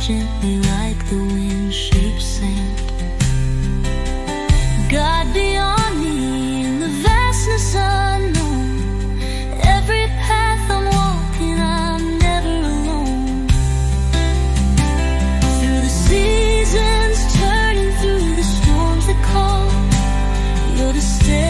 gently like the wind shapes sand. God beyond me in the vastness unknown. Every path I'm walking, I'm never alone. Through the seasons turning, through the storms that call, you're the steady